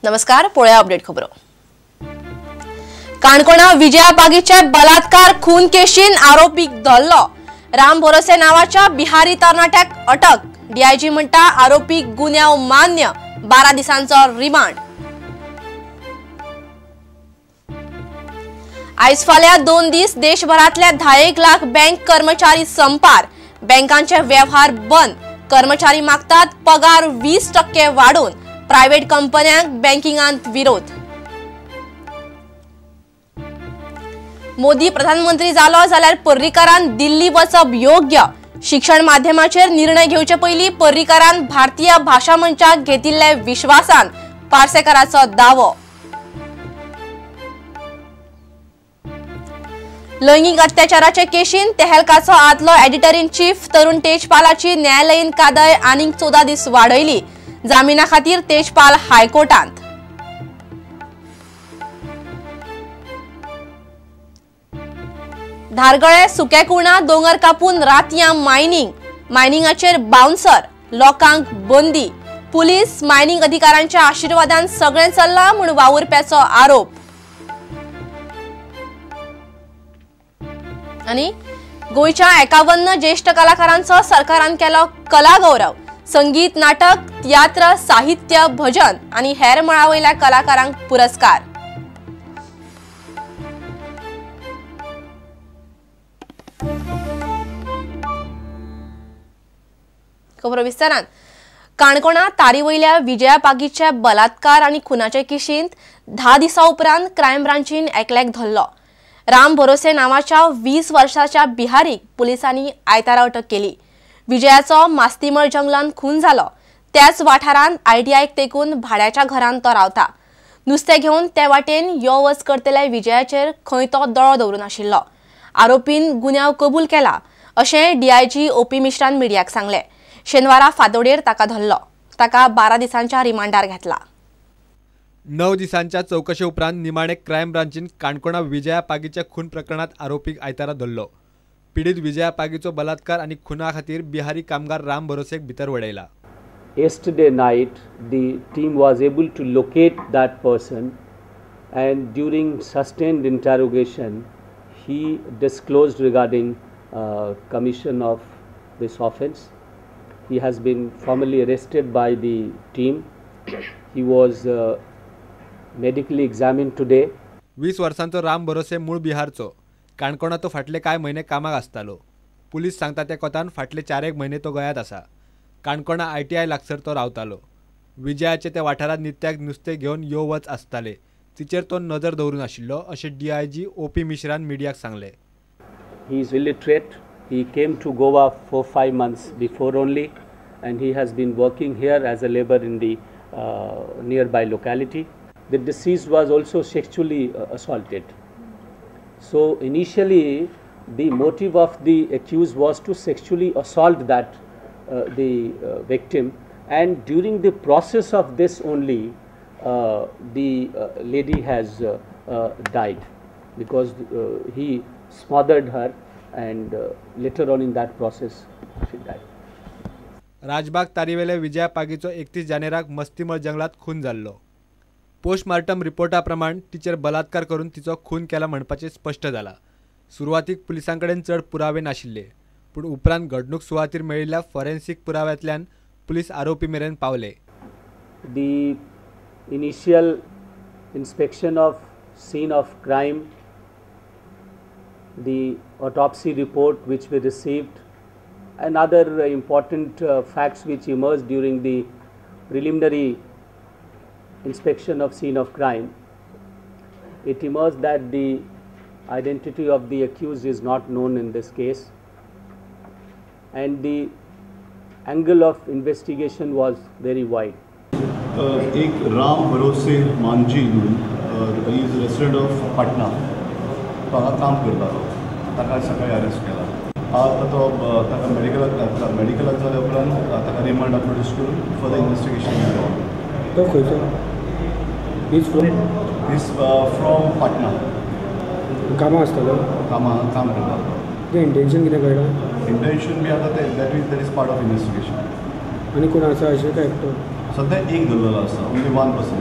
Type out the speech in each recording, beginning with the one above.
नमस्कार, पळोवया अपडेट खबरो. काणकोणा विजया बागीचे बलात्कार खून केशीन आरोपीक धरलो. राम भरोसे नावाच्या बिहारी तरणाट्याक अटक. डीआयजी म्हणटा आरोपीक गुन्यांव मान्य, 12 दिसांचो रिमांड. आयज फाल्यां 2 दीस देशभरांतल्या 10 लाख बँक कर्मचारी संपार. बँकांचे व्यवहार बंद. कर्मचारी मागतात पगार 20% वाडोवन. प्रायव्हेट कंपन्यांक बँकिंगांत विरोध. मोदी प्रधानमंत्री जालो जाल्यार पर्रीकारान दिल्ली वचप योग्य. शिक्षण माध्यमाचेर निर्णय घेवचे पयलीं पर्रीकारान भारतीय भाशा मंचाक घेतिल्ले विश्वासान पार्सेकाराचो दावो. लैंगिक अत्याचाराचे केशीन तेहलकाचो आदलो एडिटर इन चीफ तरुण तेजपालाची न्यायालयीन कादय आनीक 14 दीस वाडयली. जामिना खातीर तेजपाल हायकोर्टांत. धारगळे सुकेकुणा दोंगर कापून रातयां मायनिंग. मायनिंगाचेर बाउन्सर, लोकांक बंदी. पुलीस मायनिंग अधिकाऱ्यांच्या आशीर्वादान सगळें चल्लां म्हूण वावुरप्याचो आरोप. आनी गोंयच्या 51 ज्येष्ठ कलाकारांचो सरकारान केलो कलागौरव. संगीत, नाटक, तियात्र, साहित्य, भजन आनी हेर मळावयल्या कलाकारांक पुरस्कार. खबरो विस्तारान. काणकोणा तारीवयल्या विजया पागीच्या बलात्कार आनी खुनाचे केशींत 10 दिसां उपरांत क्रायम ब्रांचीन एकल्याक धरलो. राम भरोसे नावाच्या 20 वर्षाच्या बिहारीक पुलिसांनी आयतारा अटक केली. विजयाचो मास्तीमळ जंगलान खून जालो. त्याच वाठारांत आयटीआयक तेकून भाड्याच्या घरांत तो रावता. नुस्तें घेवन ते वाटेन यो वच करतल्या विजयाचेर खंय तो दोळो दवरून आशिल्लो. आरोपीन गुन्यांव कबूल केला अशें डीआयजी ओपी मिश्रान मिडियाक सांगलें. शेनवारा फांतोडेर ताका धरलो. ताका 12 दिसांच्या रिमांडार घेतला. 9 दिसांच्या चौकशे उपरांत निमाणे क्रायम ब्रांचीन काणकोणा विजया पागीच्या खून प्रकरणात आरोपीक आयतारा धरलो. पीडित विजया पागीचो बलात्कार आनी खुना खातीर बिहारी कामगार राम भरोसेक भितर वडयला. Yesterday night the team was able to locate that person and during sustained interrogation he disclosed regarding commission of this offence. He has been formally arrested by the team. He was medically examined today. 20 वर्षांचो Ram भरोसे मूळ बिहारचो. काणकोणा तो फाटले कांय म्हयने कामाक आसतालो. Police सांगता त्या कोतान फाटले 4 म्हयने तो गोंयांत आसा. काणकोणा आयटीआय लागसर तो रावतालो. विजयाचे त्या वाठारांत नित्याक नुस्तें घेवन यो वच आसताले. तिचेर तो नजर दवरून आशिल्लो अशें डीआयजी ओपी मिश्रान मिडियाक सांगलें. He is illiterate. He came to Goa 4-5 months before only, and he has been working here as a labor in the nearby locality. The deceased was also sexually assaulted. So initially the motive of the accused was to sexually assault that the victim, and during the process of this only the lady has died because he smothered her and later on in that process she died. Rajbagh तारीवेले Vijaya पागीचो 31 जानेराक मस्तीमळ जंगलात खून जाल्लो. Postmortem रिपोर्टा प्रमाण तिचेर बलात्कार करून तिचो खून केला म्हणपाचें स्पश्ट जाला. सुरवातीक पुलिसां कडेन चड पुरावे नाशिल्ले, पूण उपरांत घडणूक सुवातीर मेळिल्ल्या फॉरेन्सिक पुराव्यांतल्यान पुलीस आरोपी मेरेन पावले. The initial inspection of scene of crime, the autopsy report which we received, and other important facts which emerged during the preliminary inspection of scene of crime, it emerged that the identity of the accused is not known in this case, and the angle of investigation was very wide. एक Ram Bharose Manjhi is resident of Patna, तो हांगा काम करतालो. ताका सकाळी arrest केला. आतां तो ताका मेडिकलाक मेडिकलाक जाल्या उपरांत ताका रिमांडार प्रोड्यूस करून फर्दर इन्वेस्टिगेशन केलें. तो खंयचो? Is from Patna. कामां आसतालो? कामां काम करतालो. तें इंटेन्शन कितें कळटा? इंटेन्शन बी आतां तें that is part of investigation. आनी कोण आसा अशें काय एकटो? सद्या एक धरलेलो आसा, ओन्ली वन पर्सन.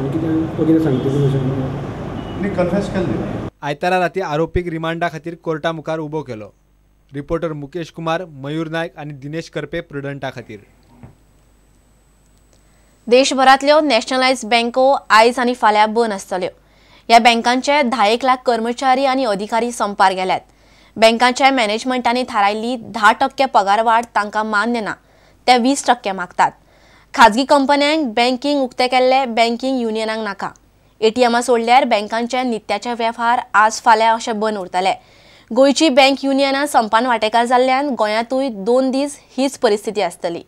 आनी कितें तो कितें सांगता अशें कन्फेस केल्लें. आयतारा राती आरोपीक रिमांडा खातीर कोर्टा मुखार उबो केलो. रिपोर्टर मुकेश कुमार, मयूर नायक आनी दिनेश करपे प्रुडंटा खातीर. देशभरांतल्यो नॅशनलायज बँको आयज आनी फाल्यां बंद आसतल्यो. ह्या बँकांचे 10 लाख कर्मचारी आनी अधिकारी संपार गेल्यात. बँकांच्या मॅनेजमेंटांनी थारायल्ली 10% पगारवाड तांकां मान्य ना, ते 20% मागतात. खाजगी कंपन्यांक बँकिंग उक्ते केल्ले बँकिंग युनियनांक नाका. एटीएमा सोडल्यार बँकांचे नित्याचे वेव्हार आज फाल्यां अशे बंद उरतले. गोंयची बँक युनियनां संपान वांटेकार जाल्ल्यान गोंयांतूय 2 दीस हीच परिस्थिती आसतली.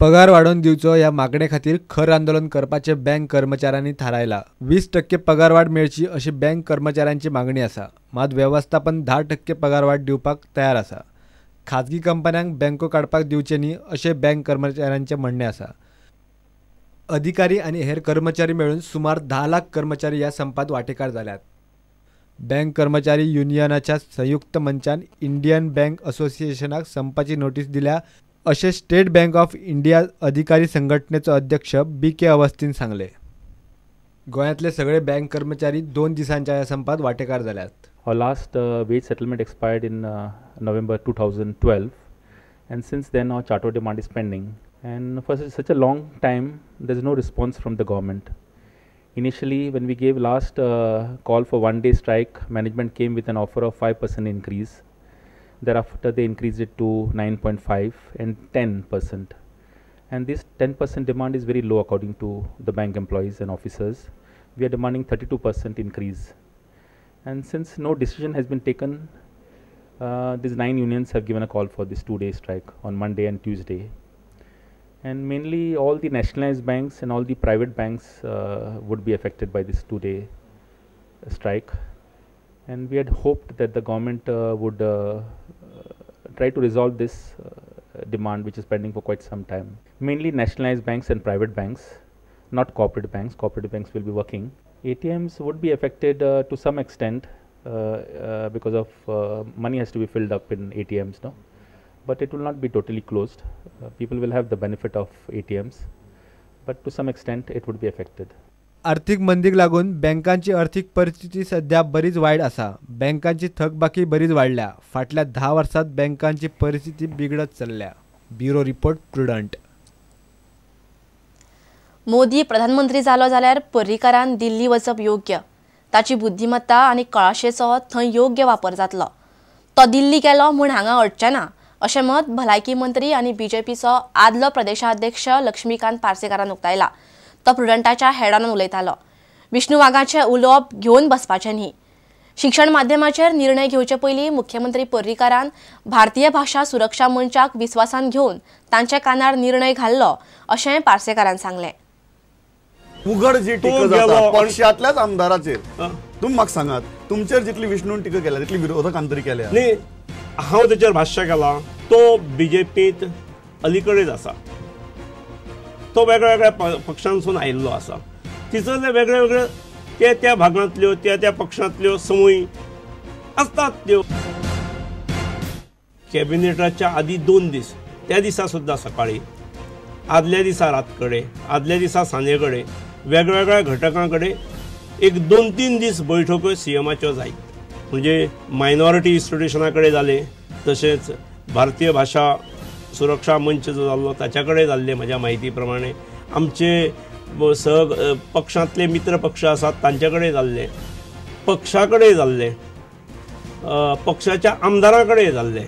पगार वाडोवन दिवचो ह्या मागणे खातीर खर आंदोलन करपाचे बँक कर्मचाऱ्यांनी थारायला. 20% पगारवाड मेळची अशी बँक कर्मचाऱ्यांची मागणी आसा. मात वेवस्थापन 10% पगारवाड दिवपाक तयार आसा. खाजगी कंपन्यांक बँको काडपाक दिवचे न्ही अशें बँक कर्मचाऱ्यांचें म्हणणें आसा. अधिकारी आनी हेर कर्मचारी मेळून सुमार 10 लाख कर्मचारी ह्या संपात वांटेकार जाल्यात. बँक कर्मचारी युनियनाच्या संयुक्त मंचान इंडियन बँक असोसिएशनाक संपाची नोटीस दिल्या अशें स्टेट बँक ऑफ इंडिया अधिकारी संघटनेचो अध्यक्ष बी.के. अवस्थीन सांगले. गोंयांतले सगळे बँक कर्मचारी 2 दिसांच्या ह्या संपात वांटेकार जाल्यात. Our last wage settlement expired in November 2012, and since then our charter demand is pending. And for such a long time, there is no response from the government. Initially, when we gave last call for 1-day strike, management came with an offer of 5% increase. Thereafter, they increased it to 9.5 and 10%. And this 10% demand is very low according to the bank employees and officers. We are demanding 32% increase. And since no decision has been taken, these 9 unions have given a call for this 2-day strike on Monday and Tuesday. And mainly all the nationalized banks and all the private banks would be affected by this 2-day strike. And we had hoped that the government would try to resolve this demand, which is pending for quite some time. Mainly nationalized banks and private banks, not corporate banks. Corporate banks will be working. ATMs would be affected to some extent because of money has to be filled up in ATMs, no? But it will not be totally closed. People will have the benefit of ATMs, but to some extent it would be affected. आर्थिक मंदीक लागून बँकांची आर्थिक परिस्थिती सध्या बरीच वायट आसा. बँकांची थकबाकी बरीच वाडल्या. फाटल्या 10 वर्सांत बँकांची परिस्थिती बिगडत चल्ल्या. Bureau report, Prudent. Modi प्रधानमंत्री जालो जाल्यार पर्रीकारान दिल्ली वचप योग्य. ताची बुद्धिमत्ता आनी कळाशेचो थंय योग्य वापर जातलो. तो दिल्ली गेलो म्हूण हांगा अडचें ना अशें मत भलायकी मंत्री आनी बीजेपीचो आदलो प्रदेशाध्यक्ष लक्ष्मीकांत पार्सेकारान उक्तायला. तो प्रुडंटाच्या हेडान उलयतालो. विष्णू वाघाचें उलोवप घेवन बसपाचें न्ही. शिक्षण माध्यमाचेर निर्णय घेवचे पयलीं मुख्यमंत्री पर्रीकारान भारतीय भाशा सुरक्षा मंचाक विस्वासान घेवन तांच्या कानार निर्णय घाल्लो अशें पार्सेकारान सांगलें. उघड जी टीका जाता पक्षांतल्याच आमदाराचेर, तुमी म्हाका सांगात तुमचेर जितली विष्णून टीका केल्या तितली विरोधकान तरी केल्या न्ही. हांव तेचेर भाश्य केलां. तो बीजेपींत अलीकडेच आसा. तो वेगळ्या वेगळ्या पक्षांसून आयिल्लो आसा. तितले वेगळे वेगळे त्या त्या भागांतल्यो त्या त्या पक्षांतल्यो संवयी आसतात त्यो. कॅबिनेटाच्या आदी 2 दीस, त्या दिसा सुद्दां सकाळी, आदल्या दिसा रात कडेन, आदल्या दिसा सांजे कडेन वेगवेगळ्या घटकां कडेन एक 2-3 दीस बैठक्यो सीएमाच्यो जायत. म्हणजे मायनॉरिटी इन्स्टिट्युशना कडेन जाले, तशेंच भारतीय भाशा सुरक्षा मंच जो जाल्लो ताच्या कडेन जाल्ले. म्हज्या म्हायती प्रमाणे आमचे सह पक्षांतले मित्र पक्ष आसात तांचे कडेन जाल्ले, पक्षा कडेन जाल्ले, पक्षाच्या आमदारां कडेन जाल्ले.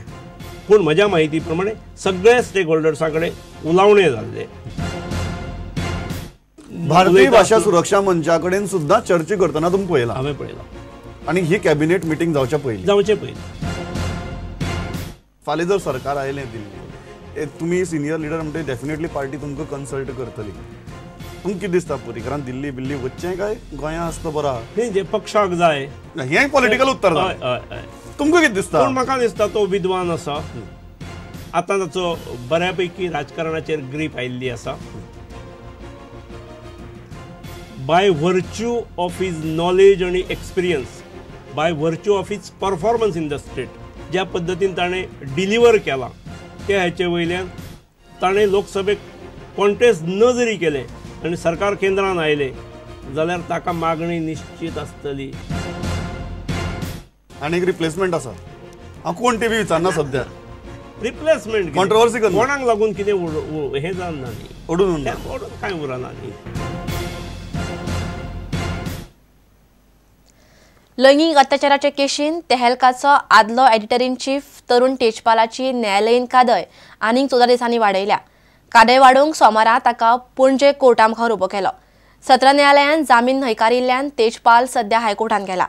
पूण म्हज्या म्हायती प्रमाणे सगळे स्टेक होल्डर्सां कडेन उलावणे जाल्ले. भारतीय भाशा सुरक्षा मंचा कडेन सुद्दां चर्चा करतना तुमी पळयला? हांवें पळयला. आनी ही कॅबिनेट मिटींग जावच्या पयलीं? जावचे पयलीं. फाल्यां जर सरकार आयलें दिल्ली, तुमी सिनियर लिडर म्हणटे डेफिनेटली पार्टी तुमकां कन्सल्ट करतली. तुमकां कितें दिसता पर्रीकारान दिल्ली बिल्ली वचचें काय गोंया आसता बरा? न्ही, जे पक्षाक जाय हें पॉलिटिकल उत्तर. तुमकां कितें दिसता? पूण म्हाका दिसता तो विद्वान आसा. आतां ताचो बऱ्यापैकी राजकारणाचेर ग्रीप आयिल्ली आसा. By virtue of his knowledge आनी experience, by virtue of his performance in the state, ज्या पद्दतीन ताणें डिलिव्हर केलां त्या हेचे वयल्यान ताणें लोकसभेक कॉन्टेस्ट न जरी केलें आनी सरकार केंद्रान आयलें जाल्यार ताका मागणी निश्चित आसतली. आनी एक रिप्लेसमेंट आसा. हांव कोण टी बी विचारना सद्या. रिप्लेसमेंट कॉन्ट्रोवर्सी कोणाक लागून कितें हें जावना न्ही, ओडून उरना, ओडून कांय उरना न्ही. लैंगीक अत्याचाराचे केशीन तेहलकाचो आदलो एडिटर इन चीफ तरुण तेजपालाची न्यायालयीन कादय आनीक 14 दिसांनी वाडयल्या. कादय वाडोवंक सोमारा ताका पणजे कोर्टा मुखार उबो केलो. सत्र न्यायालयान जामीन न्हयकारिल्ल्यान तेजपाल सध्या हायकोर्टान गेला.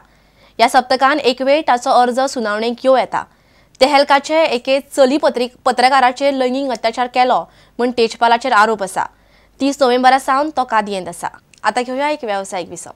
ह्या सप्तकान एक वेळ ताचो अर्ज सुनावणेक येवं येता. तेहलकाचे एके चली पत्रकाराचेर लैंगीक अत्याचार केलो म्हूण तेजपालाचेर आरोप आसा. 30 नोव्हेंबरा सावन तो कादयेंत आसा. आतां घेवया एक वेवसायीक विसव.